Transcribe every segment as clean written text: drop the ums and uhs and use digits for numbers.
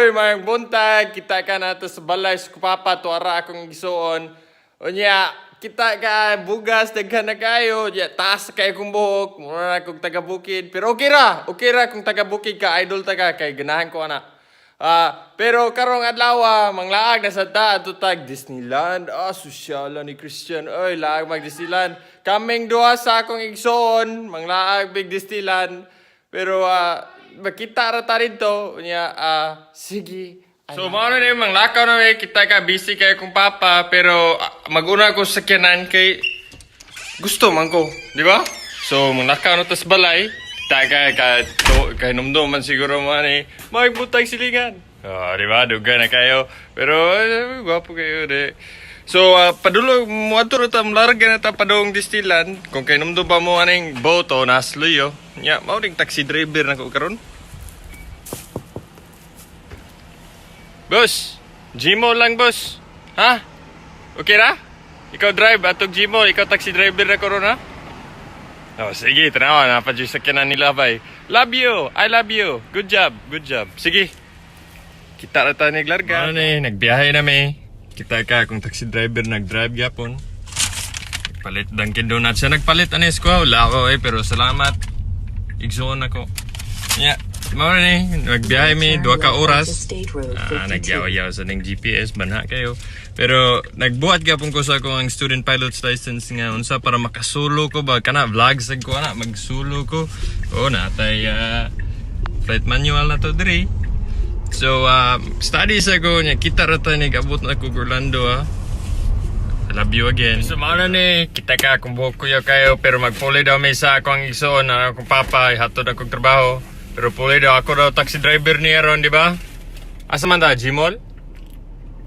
Oy, maayong buntag, kita ka nato sa balay sa papa, tuara akong gisuon. Unya, kita ka bugas daghan na kayo, nya taas kay akong buhok, mura na kog taga bukid. Pero okay ra kung taga bukid ka, idol ta ka kay ganahan ko ana. Ah, pero karong adlaw manglaag na sa ta adto tag Disneyland. Ah, sosyala ni Christian. Oy, laag mag Disneyland. Kaming duha sa akong igsoon, manglaag big Disneyland. Pero makita ra ta rito nya sige. So mao na ni manglakaw na mi, kita ka busy kay akong papa pero maguna ko sa sakyanan kay gusto man ko, di ba? So manglakaw na ta sa balay. Kita ka ka to, kay numdum man siguro mo ani magbutay silingan. Oh, di ba? Dugay na kayo. Pero gwapo kayo di. So padulong mo adto ra ta, larga na ta padung Disneyland. Kung kay numdum pa mo aning boat o nasluyo. Nya, mao ning taxi driver na ko karon. Boss, Gmo lang, boss. Ha? Okay ra? Ikaw drive atog Gmo, ikaw taxi driver na karon ha? Oh, sige, tanawa na pa sa sakyanan nila bay. Love you. I love you. Good job. Good job. Sige. Kita ra ta ni larga. Ano ni, nagbiyahe na mi. Kita ka kung taxi driver nag-drive gyapon. Nagpalit Dunkin Donuts siya nagpalit anis ko. Wala ako eh, pero salamat. Igsuon ako. Yeah. Mao na ni, nagbiyahe mi duha ka oras. State Road Ah, 52. nagyaw-yaw sa ning GPS, banha kayo. Pero nagbuhat gyapon ko sa akong ang student pilot's license nga unsa para makasulo ko ba kana vlog sa ko ana magsulo ko. Oh, natay flight manual na to diri. So study sa ko nya kita ra ta ni abot na ko Orlando ah. I love you again. So mao na ni, kita ka kung buhok kuya kayo pero magpuli daw mi sa akong igsoon na akong papa hatod akong trabaho. Pero puli daw ako daw taxi driver niya ron, di ba? Asa man ta, Gmall?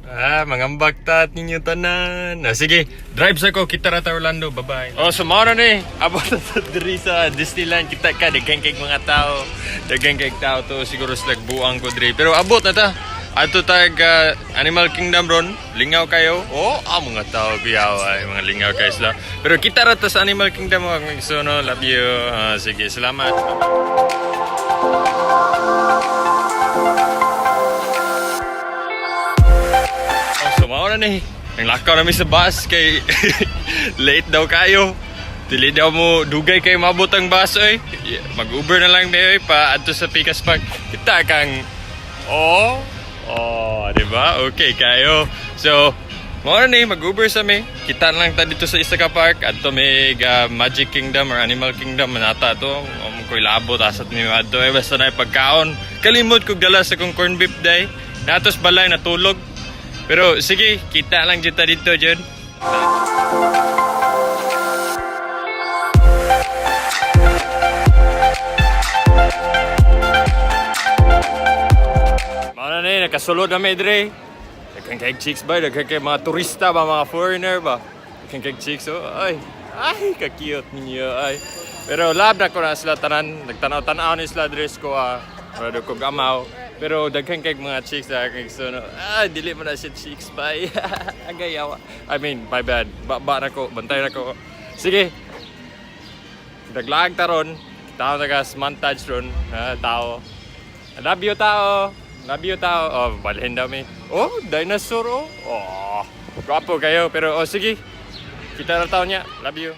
Ah, mangambak ta at ninyo tanan. Ah, sige, drive sa ko, kita ra ta Orlando. Bye-bye. Oh, so mao na ni. Abot na ta diri sa Disneyland. Kita ka, daghan kay mga tao. Daghan kay tao to. Siguro sila buang ko diri. Pero abot na ta. Adto tag Animal Kingdom ron. Lingaw kayo. Oh, ah, mga tao biyaw ay mga lingaw kayo sila. Pero kita ra ta sa Animal Kingdom mga so, no, love you. Ah, sige, salamat. Oh, so mao na ni. Ang lakaw namin sa bus kay late daw kayo. Dili daw mo dugay kay mabot ang bus oy. Yeah, mag-Uber na lang oy pa adto sa Pikas Park. Kita kang oh oh, di ba? Okay kayo. So mao na ni mag-Uber sa mi. Kita na lang ta dito sa isa ka park adto may Magic Kingdom or Animal Kingdom manata to. Ko ilabot asat ni adto eh basta na pagkaon. Kalimot kog dala sa kong corn beef day. Natos balay natulog. Pero sige, kita lang jud ta dito jud. Mao na ni, nakasulod na mi dre. Daghan kay chicks ba, daghan kay mga turista ba, mga foreigner ba. Daghan kay chicks oh. Ay, ay, ka-cute ninyo ay. Pero love na ko na sila tanan, nagtanaw-tanaw ni sila dress ko ah. Wala ko gamaw. Pero daghan kay mga chicks na kay so no, ah, dili mo na siya chicks bay. Agayawa. I mean, my bad. Ba, ba na ko, bantay na ko. Sige. Daglag taron. Tao taga montage ron. Ah, tao. I love you tao. Love you tao. Oh, balhin daw mi. Oh, dinosaur oh. Oh, gwapo kayo pero oh sige. Kita na tao niya. Love you.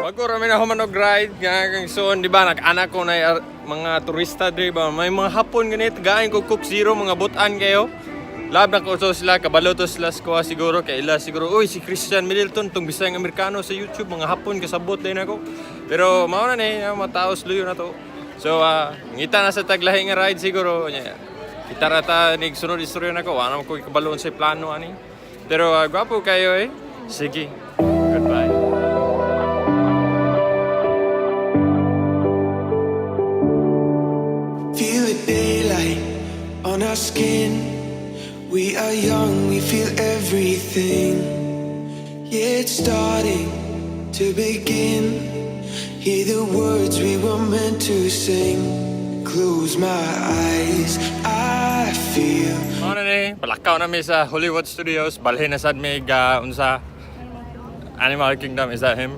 Bago rami na human og ride nga kang soon, di ba nag-anak ko na mga turista di ba may mga hapon ganit gain ko Coke Zero mga butan kayo. Lab na ko to sila kabalo to sila sa kuha siguro kay ila siguro uy si Christian Middleton tong Bisayang Amerikano sa YouTube mga hapon kasabot din ako. Pero mao na ni mataos luyo na to. So ngita na sa taglahi nga ride siguro nya. Kita ra ta nig sunod istorya nako wa na ko kabalo sa plano ani. Pero gwapo kayo eh. Sige. Goodbye. Feel the daylight on our skin. We are young, we feel everything. Yeah, it's starting to begin. Hear the words we were meant to sing. Close my eyes, I I feel. Mao na ni, palakaw na mi sa Hollywood Studios, balhin na sad mi ga unsa, Animal Kingdom, is that him?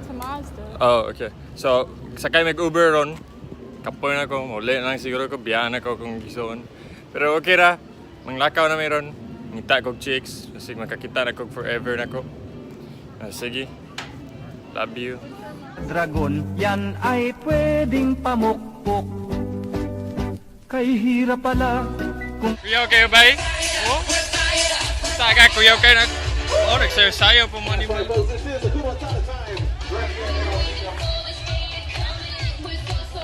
It's a Mazda. Oh, okay. So, sakay mig Uber ron. Kapoy na ko, muli na lang siguro ko, biyaan na ko kung gisuon. Pero okay ra, manglakaw na mi ron. Ngita kog chicks, kasi makakita na kog forever na ko. Ah, sige. Love you. Dragon, yan ay pwedeng pamukpok. Kay hirap pala kung Kuyaw kayo, bay? Oh? Saga, kuyaw kayo na. Oh, nagsayo-sayo po mga animal.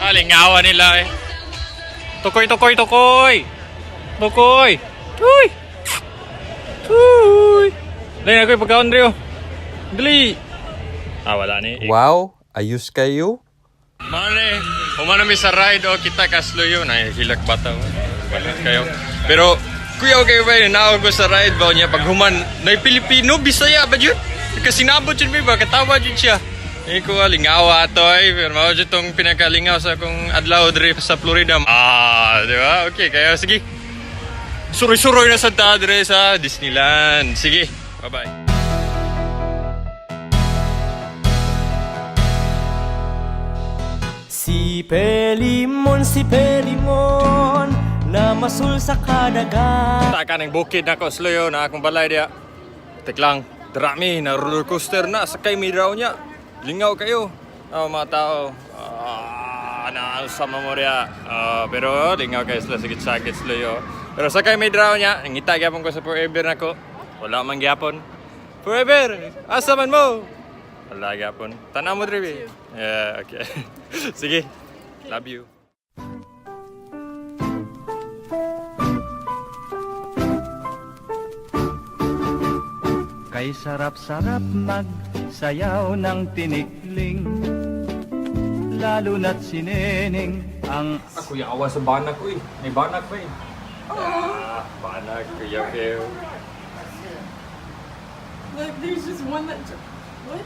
Ah, lingawan nila eh. Tukoy, tukoy, tukoy! Tukoy! Tuy! Tuy! Dali na ko'y pagkaon, Rio. Dali! Ah, wala ni. Wow, ayos kayo. Mane, humano mi sa ride o kita kasluyo na hilak bata. Wala kayo. Pero kuya okay ba yun naog ko sa ride ba niya pag human na Pilipino Bisaya ba jud? Kasi nabot jud mi ba katawa jud siya. Eh ko lingawa ato ay pero mao jud tong pinakalingaw sa akong adlaw diri sa Florida. Ah, di ba? Okay, kaya sige. Suroy-suroy na sa ta diri sa Disneyland. Sige, bye-bye. Si Pelimon, na masul sa kadagat. Ta ka ng bukid na ko sluyo na akong balay diya. Tek lang, drami na roller coaster na sakay mi raw niya. Lingaw kayo. Oh, mga tao. Ah, na sa memorya. Ah, pero lingaw kayo sila sagit sagit sluyo. Pero sakay mi raw niya, ngita gyapon ko sa forever nako. Wala man gyapon. Forever. Asa man mo? Wala gyapon. Tanaw mo diri. Yeah, okay. Sige. Love you. Kay sarap-sarap magsayaw ng tinikling, lalo na't sineneng ang Kuya, awa sa banak, uy. May banak pa eh. Ah, banak, kuya kayo. Like, there's just one that. What?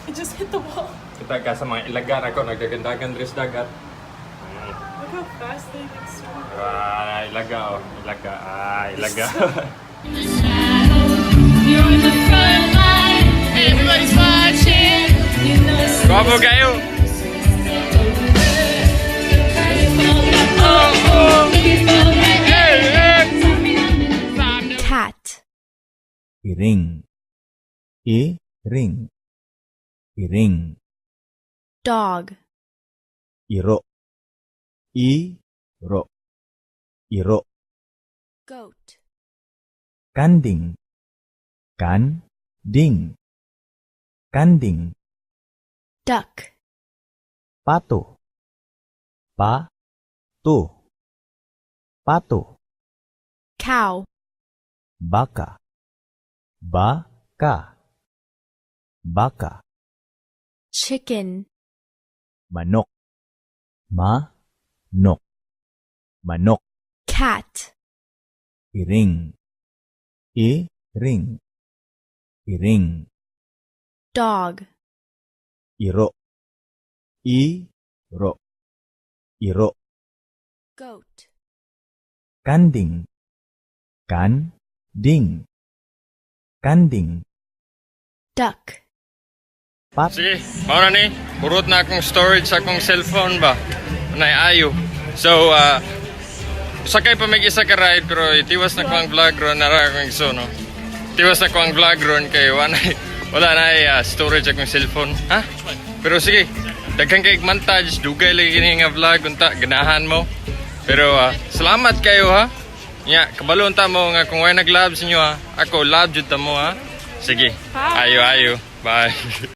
It just hit the wall. Kita ka sa mga ilagan ako, nagdagandagan dress dagat. Look how fast they like swim. Ah, ilaga oh, ilaga. Ah, ilaga. You're in the front line. Everybody's watching. You know it's Gwapo kayo! Cat. Iring. Iring. Iring. Dog. Iro. Iro. Iro. Goat. Kanding. Kan. Ding. Kanding. Duck. Pato. Pa. To. Pato. Cow. Baka. Ba. Ka. Baka. Chicken. Manok. Ma. Nok. Manok. Cat. Iring. Iring. Iring. Dog. Iro. Iro. Iro. Goat. Kanding. Kan. Ding. Kanding. Duck. Pat. Sige, mao na ni. Burot na akong storage sa akong cellphone ba. Anay ayo. So, sakay pa may isa ka ride pero itiwas na ko ang vlog ron nara akong igsoon, no. Tiwas na ko ang vlog ron kay wala wala na ay, storage akong cellphone. Ha? Pero sige, daghan kay montage, dugay lagi kini nga vlog unta ganahan mo. Pero salamat kayo ha. Nya, kabalo unta mo nga kung way nag-love sa inyo ha. Ako love jud ta mo ha. Sige. Ayo ayo. Bye.